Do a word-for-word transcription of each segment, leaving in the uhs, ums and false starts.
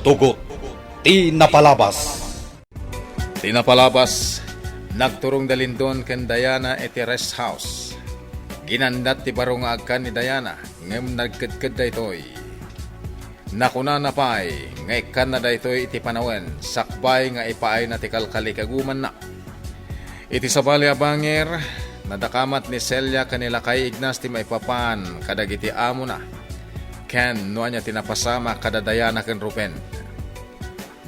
Tugot ti napalabas. Ti napalabas, nagturong da Lindon ken Diana iti rest house. Ginandat ti baro nga agkan ni Diana, ngem nagkedked daytoy. Nakunana pay nga ikkanna daytoy iti panawen sakbay nga ipaayna ti kalkalikagumanna. Iti sabali a bangir, nadakamat ni Celia ken ni Lakay Ignas ti maipapan kadagiti amona ken no ania ti napasamak kada Diana ken Ruben.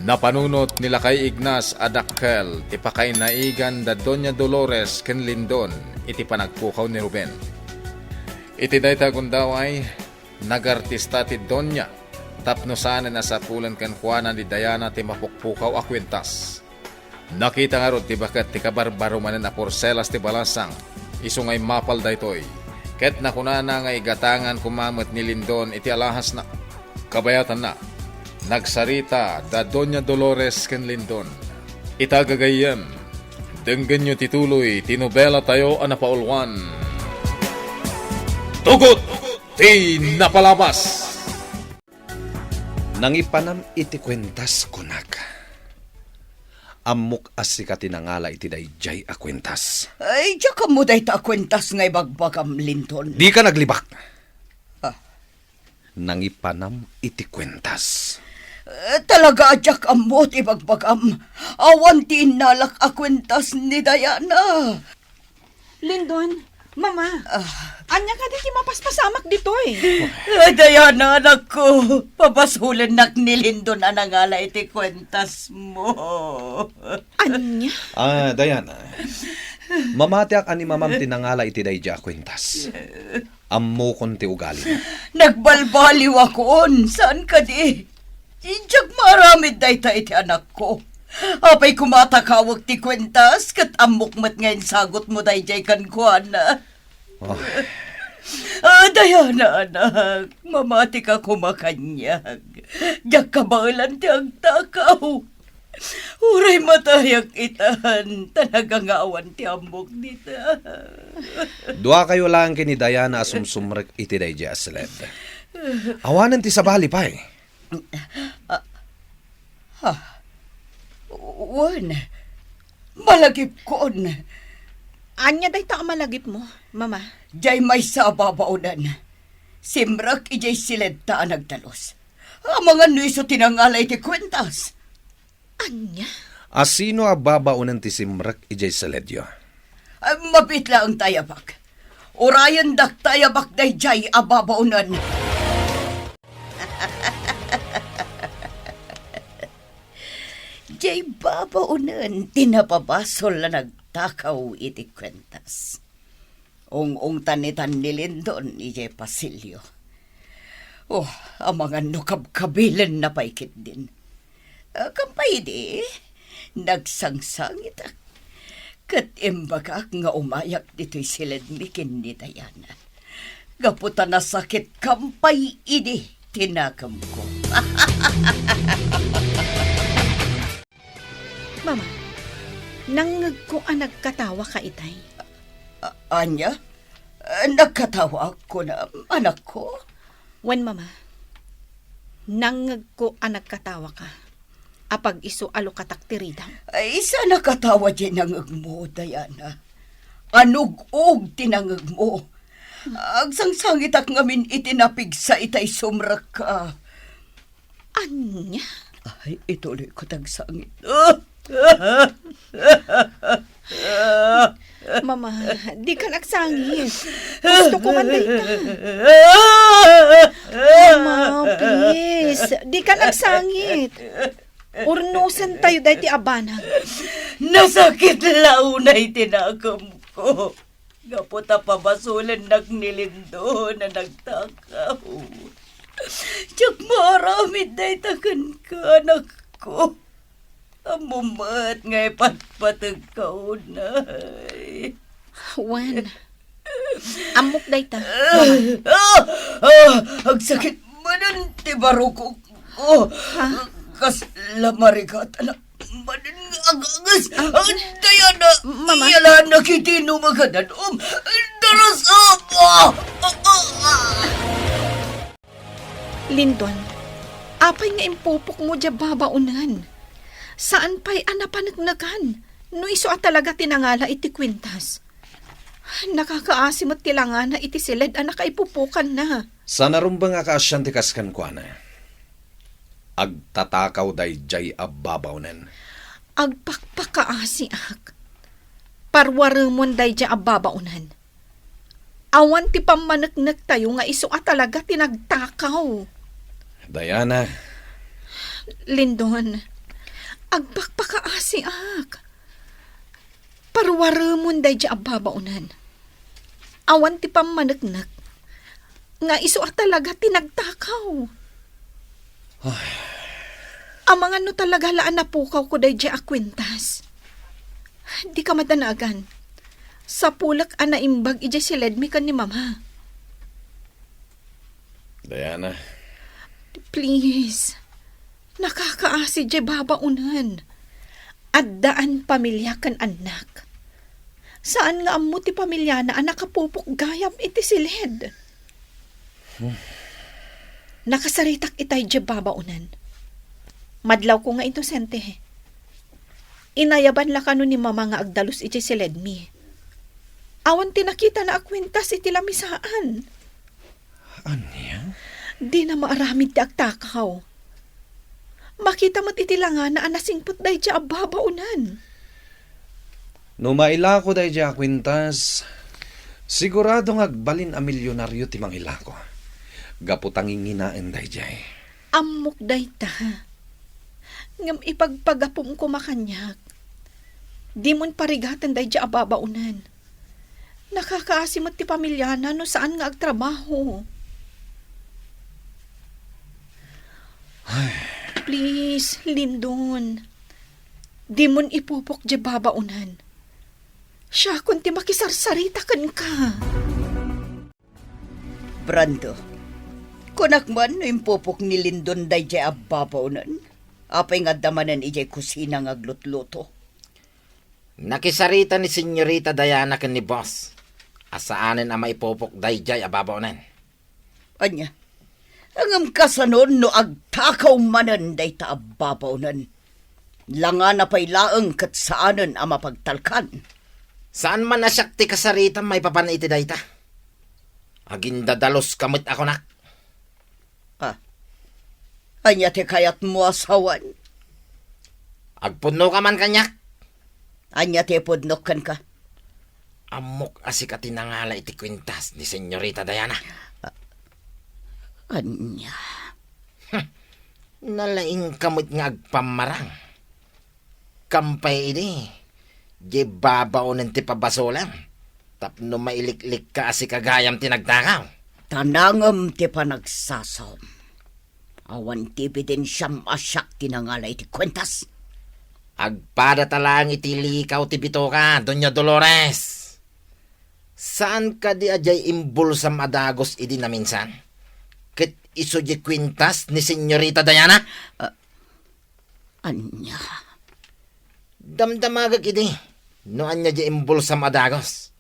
Napanunot ni Lakay Ignas a dakkel ti pakainaigan da Doña Dolores ken Lindon iti panagpukaw ni Ruben. Iti dayta a gundaway, nagartista ti Doña tapno saanen a sapulen kenkuana ni Diana ti mapukpukaw a kuentas. Nakita ngarud ti baket ti kabarbarumanen a porselas ti balasang, isu nga immapal daytoy, ket nakunana nga igatangan koma met ni Lindon iti alahasna. Kabayatanna, nagsarita da Doña Dolores ken Lindon. Ita gagayyem, denggenyo ti tuloy ti nobelatayo a napauluan, Tugot ti Napalabas. Nangipanam iti kuentas, kunak. Ammok a sika ti nangala iti daydiay a kuentas. Ay, diak ammo dayta a kuentas nga ibagbagam, Lindon. Dika naglibak. Ah. Nangipanam iti kuentas. Eh, talaga a diak ammo ti ibagbagam. Awan ti innalak a kuentas ni Diana. Lindon, Mama, Ah. ania kadi ti mapaspasamak ditoy? Ah, Diana, anakko, pabasolennak ni Lindon a nangala iti kuentasmo. Ania? Ah, Diana, mamatiak a ni Mamam ti nangala iti daydiay a kuentas. Ammokon ti ugalina. Nagbalbaliwakon, saan kadi? Diak maaramid dayta iti anakko. Apay koma a takawek ti kuentas ket ammok met nga insagutmo daydiay kenkuana. Ah. Ah, Diana, anak, mamatika koma kaniak. Diak kabaelan ti agtakaw. Uray matayak itan, ta nagangawan ti ammok dita. Duakayo laeng ken ni Diana a sumsumrek iti daydiay a siled. Awanen ti sabali pay. Ah, ha? Wen, malagipkon. Ania dayta a malagipmo, Mama? Diay maysa a babaonen. Simrek idiay siledta a nagdalus. Amangan no isu ti nangala iti kuentas. Ania? A sino a babaonen ti simrek idiay siledyo? Ay, mabiit laeng ta ayabak. Urayendak ta ayabak daydiay a babaonen. Diay babaonen ti napabasol a nagtakaw iti kuentas. Ung-ungtan itan ni Lindon idiay pasilyo. Oh, amangan no kabkabilenna pay ketdin. Ah, kampay idi, nagsangsangitak. Ket imbagak nga umayak ditoy siledmi ken ni Diana. Gapu ta nasakitkam pay idi ti nakemko. Mama, nangngegko a nagkatawaka itay. A-, ania? Nagkatawak, kunam, anakko? Wen, Mama. Nangngegko a nagkatawaka. Apag-isu a lukatak ti ridaw. Ay, saan a katawa diay nangngegmo, Diana? Anug-og ti nangngegmo. Agsangsangitak ngamin iti napigsa itay sumrekka. Ania? Ay, ituloy ko tagsangit. Mama, dikan agsangit. Gusto ko man dayta. Mama, please, dikan agsangit. Urnosen tayo dayta a banag. Nasakit la unay ti nakemko. Gapu ta pabasolennak ni Lindon a nagtakaw. Diak maaramid dayta kenka, anakko. Ammom met nga ipatpategka unay. Wen, ammok dayta, Mama. Ah! Ah! Agsakit manen ti barukok. Oh, ha? Kasla marigat, anak. Manen nga agagas. Ah, Diana, Mama? Iyalan na kitino magadanom. Darasapa! Ah, ah, ah. Lindon, Apay nga impupokmo diay babaonen? Saan pay a napaneknekan no isu a talaga ti nangala iti kuentas? Nakakaasi met ti langana iti siled a nakaipupokanna. Saan a rumbeng a kaasian ti kas kenkuana. Agtatakaw daydiay a babaonen. Agpakpakaasiak. Parwaremon daydiay a babaonen. Awan ti pammaneknektayo nga isu a talaga ti nagtakaw. Diana. Lindon, agpakpakaasiak. Parwaremon daydiay a babaonen. Awan ti pammaneknek nga isu a talaga ti nagtakaw. Ay. Amangan no talaga la a napukawko daydiay a kuentas. Dika madanagan. Sapulek a naimbag idiay siledmi ken ni Mama. Diana. Please. Nakakaasi diay babaonen. Addaan pamilia ken annak. Saan nga ammo ti pamiliana a nakapupok gayam iti siled. Hmm. Nakasaritak itay diay babaonen. Madlawko nga inosente. Inayaban la kano ni Mama nga agdalus idiay siledmi. Awan ti nakitana a kuentas iti lamisaan. Ania? Dina maaramid ti agtakaw. Makita met iti langana a nasingpet daydiay a babaonen. No mailako daydiay a kuentas, sigurado nga agbalin a milionario ti mangilako. Gapu ta nginginaen daydiay. Ammok dayta. Ngem ipagpagapum koma kaniak. Dimon parigaten daydiay a babaonen. Nakakaasi met ti pamiliana no saan nga agtrabaho. Ay. Please, Lindon. Dimon ipupok diay babaonen. Siakon ti makisarsarita kenka. Brando, kunak man no impupok ni Lindon daydiay a babaonen? Apay nga adda manen idiay kusina nga aglutluto? Nakisarita ni Señorita Diana ken ni Boss a saanen a maipupok daydiay a babaonen. Ania? Ngem kasano no agtakaw manen dayta a babaonen? Langana pay laeng ket saanen a mapagtalkan. Saan man a siak ti kasarita maipapan iti dayta. Agindadaluska met a kunak. Ah. Ania ti kayatmo a sawen? Agpudnoka man kaniak. Ania ti ipudnok kenka? Ammok a sika ti nangala iti kuentas ni Señorita Diana. Ah, ania? Hmm. Nalaingka met nga agpammarang. Kampay idi, diay babaonen ti pabasolem tapno mailiklikka a sika gayam ti nagtakaw. Tanangem ti panagsasaom. Awan ti ebidensiam a siak ti nangala iti kuentas. Agpadata laeng iti likaw ti bitoka, Doña Dolores. Saan kadi a diay imbulsam a dagus idi naminsan? Ket isu diay kuentas ni Señorita Diana? Ah, ania? Damdamagek idi no ania diay imbulsam a dagus.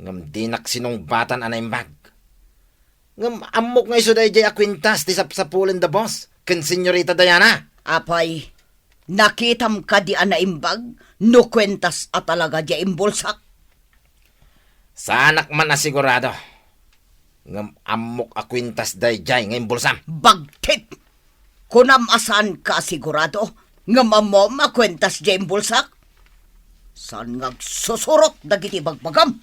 Ngem dinak sinungbatan a naimbag. Ngem ammok nga isu daydiay a kuentas ti sapsapulen da Boss ken Señorita Diana. Apay, nakitam kadi a naimbag no kuentas a talaga diay imbulsak? Saanak man a sigurado. Ngem ammok a kuentas daydiay nga imbulsam. Bagtit! Kunam a saanka a sigurado, ngem ammom a kuentas diay imbulsak? Saan nga agsusurot dagiti bagbagam?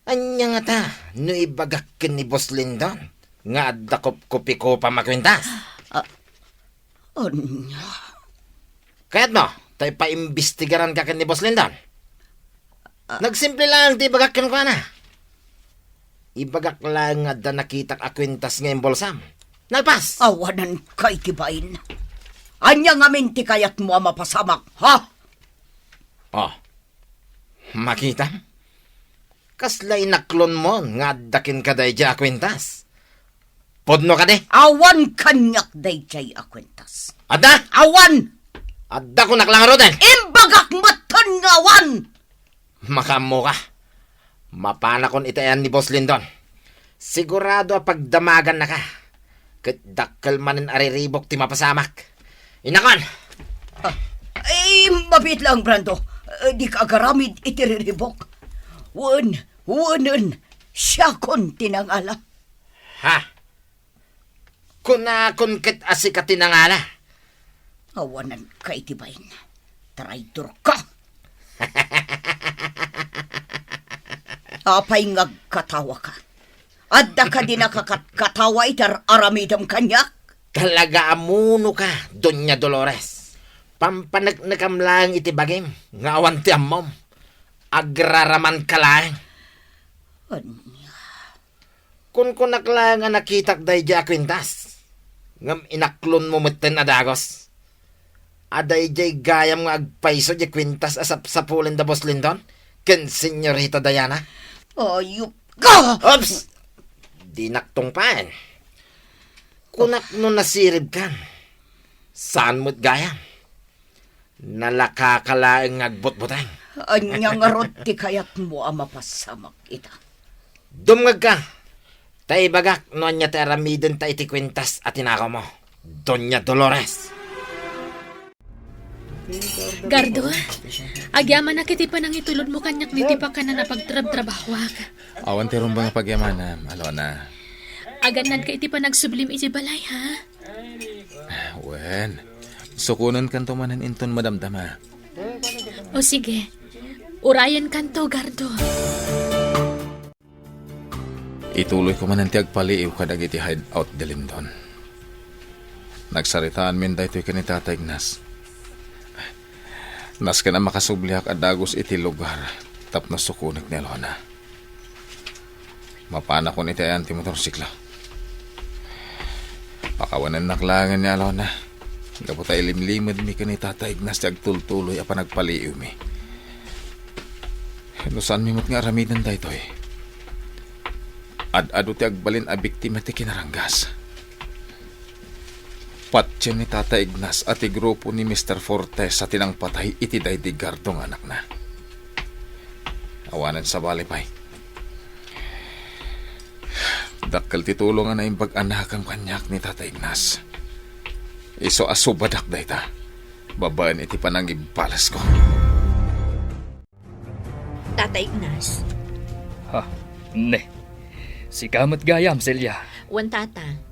Ania ngata no ibagak ken ni Boss Lindon nga adda kupkupikupam a kuentas? Ah, ania? Kayatmo ta ipaimbestigaranka ken ni Boss Lindon? Ah. Nagsimple laeng ti ibagak kenkuana. Ibagak laeng nga adda nakitak a kuentas nga imbulsam. Nalpas! Awananka iti bain. Ania ngamin ti kayatmo a mapasamak, ha? Oh. Makitam? Kasla inaklonmon nga adda kenka daydiay a kuentas? Pudno kadi? Awan kaniak daydiay a kuentas. Adda? Awan! Adda kunak la ngaruden. Imbagak metten nga awan! Makaammoka. Mapanakon iti ayan ni Boss Lindon. Sigurado a pagdamagannaka. ket dakkel manen a riribuk ti mapasamak. Innakon! Ah, ay, mabiit lang, Brando. Eh, dika agaramid iti riribuk. Wen, wenen, siakon ti nangala. Ha? Kunakon ket a sika ti nangala. Awananka iti bain. Traidorka. Apay nga agkatawaka? Adda kadi nakakatkatawa iti ar-aramidem kaniak? Talaga a munoka, Doña Dolores. Pampaneknekam laeng iti bagim nga awan ti ammom. Agraramanka laeng. Ania? Kunkunak laeng a nakitak daydiay a kuintas, ngem inaklonmo metten a dagus. A daydiay gayam nga agpayso diay kuintas a sapsapulen da Boss Lindon ken Senyorita Diana. Ayupka! Oops! Dinak tungpaen. Kunak no nasiribkan. Saan met gayam? Nalakaka laeng nga agbutbuteng. Ania ngarud ti kayatmo a mapasamak ita? Dumngegka, ta ibagak no ania ti aramidenta iti kuintas a tinakawmo, Doña Dolores. Gardo, agyamanak iti panangitulodmo kaniak iti pakanan a pagtrabtrabahoak. Awan ti rumbeng a pagyamanam, Alona. Agannadka iti panagsublim iti balay, ha? Wen, sukonenkanto manen inton madamdama. O sige, urayenkanto, Gardo. Ituloyko manen ti agpaliiw kadagiti hideout da Lindon. Nagsaritaanmin daytoy ken ni Tata Ignas. Nasken a makasubliak a dagus iti lugar tapno sukonek ni Alona. Mapanakon iti ayan ti motorsiklo. Pakawanennak laengen ni Alona, gapu ta ilimlimedmi ken ni Tata Ignas ti agtultuloy a panagpaliiwmi. No saanmi met nga aramiden daytoy, ad-adu ti agbalin a biktima ti kinaranggas. Patien ni Tata Ignas a ti grupo ni Mister Fortesa ti nangpatay iti daydi Gardo nga anakna. Awanen sabali pay. Dakkel ti tulong a naimbag a nakam kaniak ni Tata Ignas. Isu a subadak dayta, babaen iti panangibalasko. Tata Ignas. Ha, ne. Sika met gayam, Celia. Wen, Tata.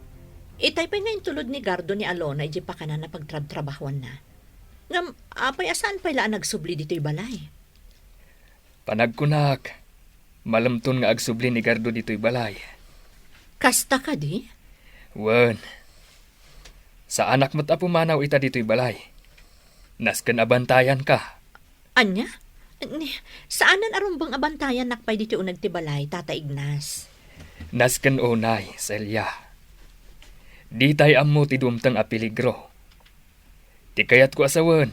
Itay pay nga intulod ni Gardo ni Alona idiay pakanan a pagtrabtrabahuanna. Ngem, apay a saan pay la a nagsubli ditoy balay? Panagkunak, malemton nga agsubli ni Gardo ditoy balay. Kasta kadi? Wen. Saanak met a pumanaw ita ditoy balay. Nasken a bantayanka. Ania? Ni, saanen a rumbeng a bantayannak pay ditoy uneg ti balay, Tata Ignas. Nasken unay, Celia. Ditay ammo ti dumteng a peligro. Ti kayatko a sawen,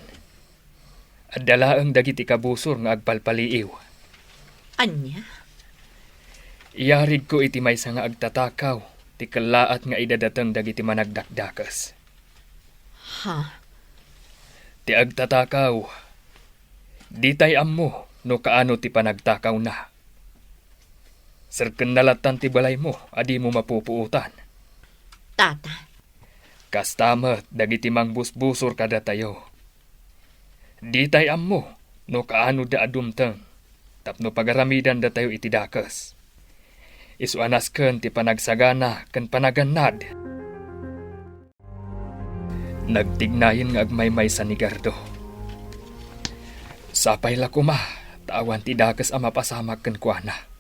adda laeng dagiti kabusor nga agpalpaliiw. Ania? Iyarigko iti maysa nga agtatakaw ti kellaat nga idadateng dagiti managdakdakes. Ha? Ti agtatakaw, ditay ammo no kaano ti panagtakawna. Serkenna lattan ti balaymo a dimo mapupuotan. Tata. Kasta met dagiti mangbusbusor kadatayo. Ditay ammo no kaano da a dumteng tapno pagaramidandatayo iti dakes. Isu a nasken ti panagsagana ken panagannad. Nagtignayen nga agmaymaysa ni Gardo. Sapay la koma ta awan ti dakes a mapasamak kenkuana.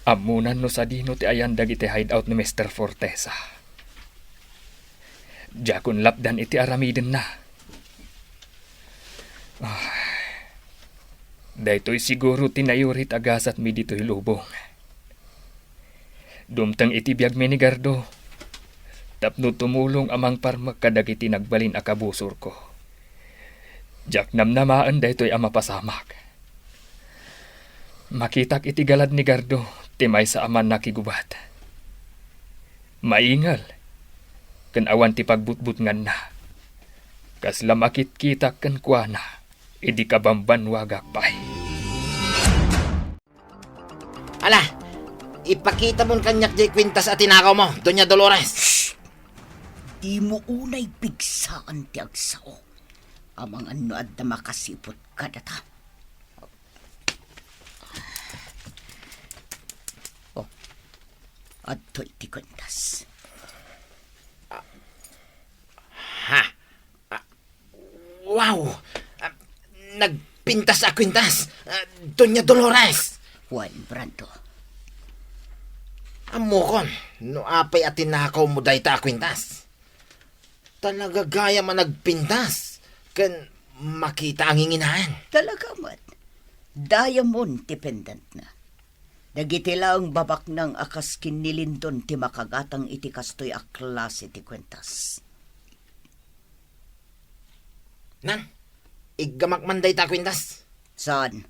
Ammonan no sadino ti ayan dagiti hideout ni Mister Fortesa. Diakon lapdan iti aramidenna. Ah, daytoy siguro ti nayurit a gasatmi ditoy lubong. Dumteng iti biagmi ni Gardo tapno tumulong a mangparmek kadagiti nagbalin a kabusorko. Diak namnamaen daytoy a mapasamak. Makitak iti galad ni Gardo ti maysa a mannakigubat. Maingel ken awan ti pagbutbutnganna. Kasla makitkitak kenkuana idi kabambannuagak pay. Ala, Ipakitamon kaniak diay kuentas a tinakawmo, Doña Dolores. Shh! Dimo unay pigsaan ti agsao. Amangan no adda makasiput kadata. Oh, adtoy ti kuentas. Ha? Ah, wow! Ah, nagpintas a kuentas! Ah, Doña Dolores! Wen, Brando. Ammokon no apay a tinakawmo dayta a kuentas. Talaga gayam a nagpintas ken makita a nginginaen. Talaga met. Diamond ti pendantna. Dagiti laeng babaknang a kas ken ni Lindon ti makagatang iti kastoy a klase ti kuentas. Nang, iggamak man dayta a kuentas? Saan?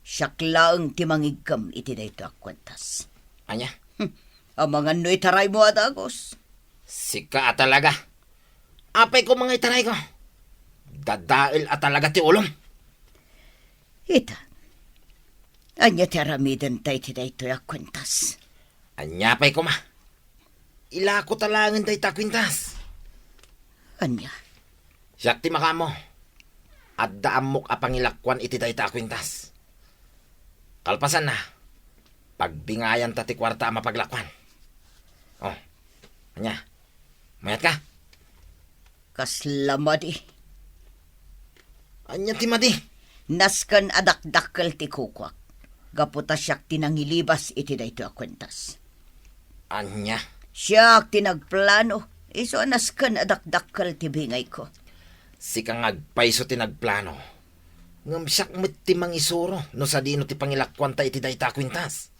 Siak laeng ti mangiggam iti daytoy a kuentas. Ania? Hmm. Amangan no itaraymo a dagus. Sika a talaga. Apay koma nga itarayko? Dadael a talaga ti ulom. Ita, ania ti aramidenta iti daytoy a kuentas? Ania pay koma? Ilako ta laengen dayta a kuentas. Ania? Siak ti makaammo. Adda ammok a pangilakuan iti dayta a kuentas. Kalpasanna, pagbingayanta ti kuarta a mapaglakuan. Oh, ania? Mayat ka? Kasla madi. Ania ti madi? Nasken a dakdakkel ti kukuak. Gapu ta siak ti nangilibas iti daytoy a kuentas. Ania? Siak ti nagplano. Isu a nasken a dakdakkel ti bingayko. Sika nga agpayso ti nagplano. Ngem siak met ti mangisuro no sadino ti pangilakuanta iti dayta a kuentas.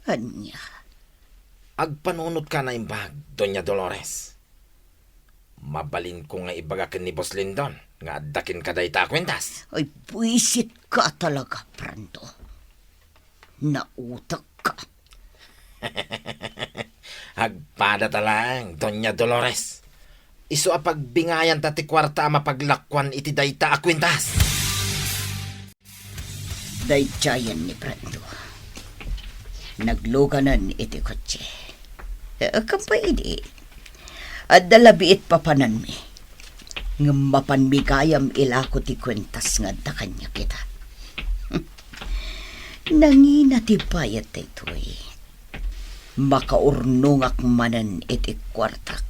Ania? Agpanunotka a naimbag, Doña Dolores. Mabalinko nga ibaga ken ni Boss Lindon nga adda kenka dayta a kuentas. Ay, buisitka talaga, Brando. Nautekka. Agpadata laeng, Doña Dolores. Isu a pagbingayanta ti kuarta a mapaglakuan iti dayta a kuentas. Daydiayen ni Brando. Nagluganen iti kotse. Eh, kampay idi, adda labiit papananmi. Ngem mapanmi gayam ilako ti kuentas nga adda kaniak ita. Nangina ti bayad daytoy. Makaurnongak manen iti kuartak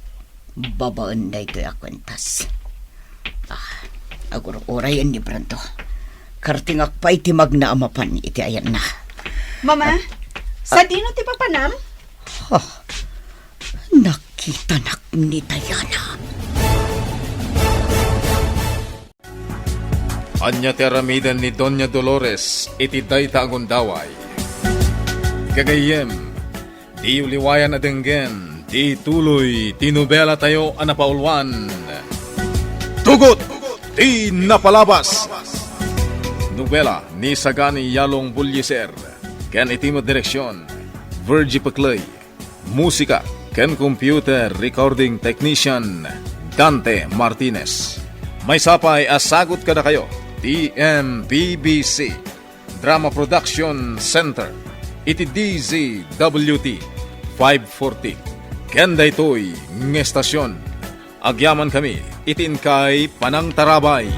babaen daytoy a kuentas. Ah, agur-urayen ni Brando. Kartingak pay ti magna a mapan iti ayanna. Mama, ah, sadino ti papanam? Ha, nakitanak ni Diana. Ania ti aramiden ni Doña Dolores iti dayta a gundaway? Gagayyem, diyo liwayan a denggen ti tuloy ti nobelatayo a napauluan, Tugot ti Napalabas. Nobela ni Sagani Yalong Bullieser ken iti met direksion, Virgie Pecley. Musika ken computer recording technician, Dante Martinez. Maysa pay a sagut kadakayo ti M P B C Drama Production Center iti D Z W T five forty. Ken daytoy nga estasion, agyamankami iti inkay panangtarabay.